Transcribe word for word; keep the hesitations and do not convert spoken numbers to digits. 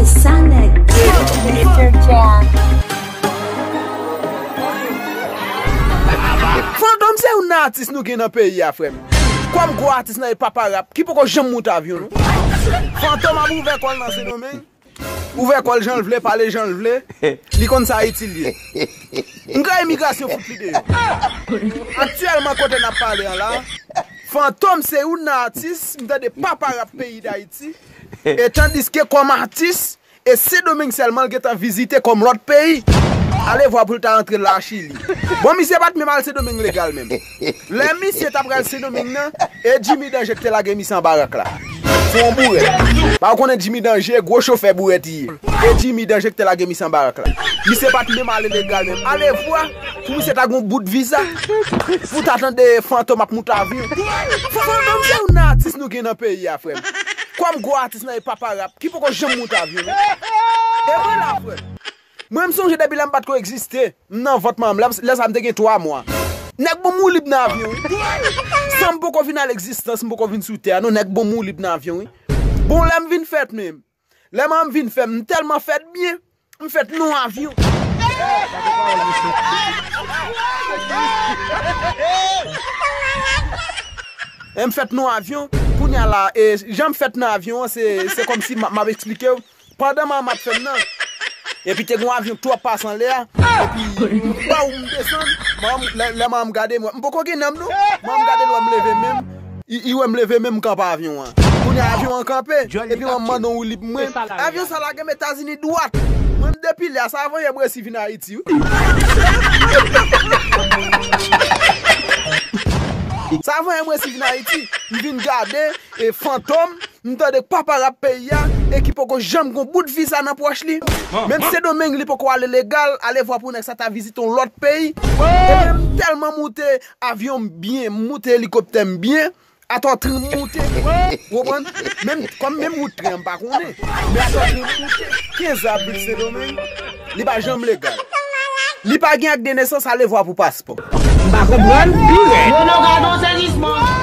Sound like Future Jam. Fantom se youn nan atis nou gen nan peyi a, frè m. Kòm gwo atis nan e papa rap ki poko janm moute avyon, non. Fantom ap ouvè kò l nan Sendomeng. Ouvè kò l jan l vle, pale jan l vle. Li konn sa Ayiti l ye. M kwè imigrasyon fout li deyò. Aktyèlman, kote n ap pale an la, Fantom se youn nan atis m tande papa rap peyi Dayiti. E tandiske kòm atis, e Sendomeng sèlman l gentan vizite kòm lòt peyi. Alevwa pou l ta rantre la Chili. Bon, misye pa t menm al Sendomeng legal menm. Lè misye ta pral Sendomeng nan, e Jimmy Danje ki te lage misye anba rank la. Se yon bourèt. Pa w konnen Jimmy Danje, gwo chofè bourèt li ye. E Jimmy Danje ki te lage misye anba rank la. Misye pa t menm ale legal menm. Alevwa pou misye ta gon bout viza. Pou ta tande Fantom ap moute avyon. Fantom se youn nan atis nou gen nan peyi a, frè m. Kòm gwo atis nan e papa rap ki poko janm moute avyon, non. E mwen la, frè m. Mwen, m sonje depi lè m pa t ko egziste. M nan vant manman m, lè, lè sa m te gen twa mwa. Nèg ban m woulib nan avyon, wi. San m poko vin a legzistans, m poko vin sou tè a, non, nèg ban m woulib nan avyon, wi. Bon, lè m vin fèt menm. Lè manman m vin fè m, m tèlman fèt byen, m fèt nan yon avyon. E m fèt nan yon avyon, kounye a la, e jan m fèt nan avyon an, se, se kòmsi m, m ap eksplike w. Pandan manman m ap fè m nan, epi te gen yon avyon k tou ap pase anlè a, epi m ba w m desann, manman m, lè, lè manman m gade m, m poko gen nanm non, manman m gade l wè m leve men m, li, li wè m leve men m kanpe avyon an. Kounye a avyon an kanpe, epi manman m mande yon woulib mwen, avyon sa lage m Etazini dwat. Mwen m depi lè a, sa avan yè m resi vin Ayiti wi. Sa avan yè m resi vin Ayiti, m vin gade, e Fantom, m tande papa rap peyi a, e ki poko janm gon bout viza nan pòch li. Menm Sendomeng li poko ale legal, alevwa pou nèg sa ta vizite yon lòt peyi. Ebyen, m tèlman moute avyon m byen, m moute elikoptè m byen, atò tren m moute. Ou konprann? Menm, kòm menm wout tren an m pa konnen. Men atò tren m moute. Kenz avril Sendomeng, li pa janm legal. Li pa gen ak de nesans, alevwa pou paspò. M pa konprann. Yo nan gadon sèvisman.